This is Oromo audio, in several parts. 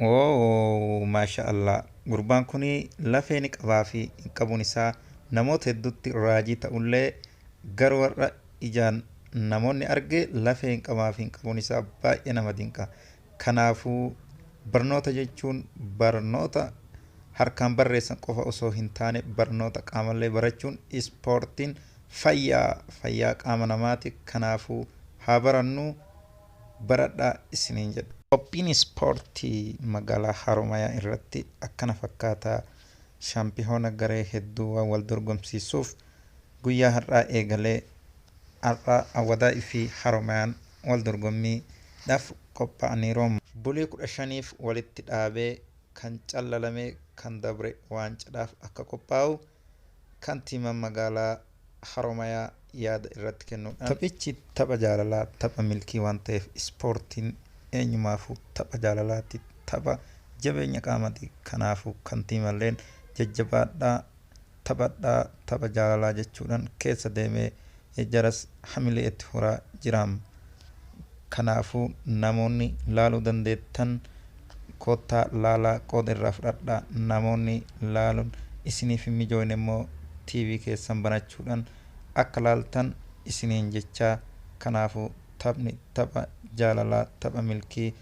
Oo, maasha Allah, gurbaan kun lafee ni qabaa fi hin qabuun isaa namoota hedduutti raajii ta'ullee, garuu warra ijaan namoonni arge lafee hin qabaa fi hin qabuun isaa baay'ee nama dinqa. Kanaafuu barnoota jechuun barnoota harkaan barreessan qofa osoo hin taane, barnoota qaamallee barachuun, ispoortiin fayyaa qaama namaati. Kanaafuu haa barannu, baradhaa isiniin jedha. Qophiin ispoortii magaalaa Haromayaa irratti akkana fakkaataa. Shaampiyoona garee hedduu waan wal dorgomsiisuuf guyyaa har'aa eegalee har'a Awwadaa'ii fi Haromayaan wal dorgommiidhaaf qophaa'aniiru. Bulii 15f walitti dhaabee kan callalame kan dabre waancadhaaf akka qophaa'u kantiibaan magaalaa Haromayaa yaada irratti kennuudhaan. Taphichi tapha jaalalaa, tapha milkii waan ta'eef, ispoortiin eenyumaafuu tapha jaalalaati, tapha jabeenya qaamaati. Kanaafuu kantiimalleen jajjabaadhaa, taphadhaa, tapha jaalalaa jechuudhaan keessa deemee jaras hamilee itti horaa jiraam. Kanaafuu namoonni laaluu dandeettan koottaa laalaa, qooda irraa fudhadhaa. Namoonni laaluun isiniif hin mijoofne immoo TV keessan banachuudhaan akka laaltan isiniin jechaa. Kanaafuu taphni tapha jaalalaa, tapha milkii,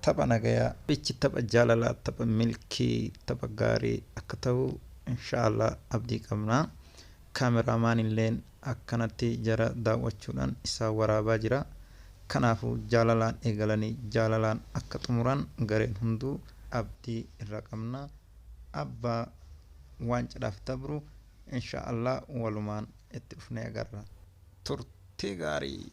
tapha nagayaa. Taphichi tapha jaalalaa, tapha milkii, tapha gaarii akka ta'u inshaallah abdii qabna. Kaameramaan illeen akkanatti jara daawwachuudhaan isaan waraabaa jira. Kanaafuu jaalalaan eegalanii jaalalaan akka xumuran gareen hunduu abdii irraa qabna. Abbaa waancadhaaf dabru inshaallah walumaan itti dhufnee agarra. Turtii gaarii.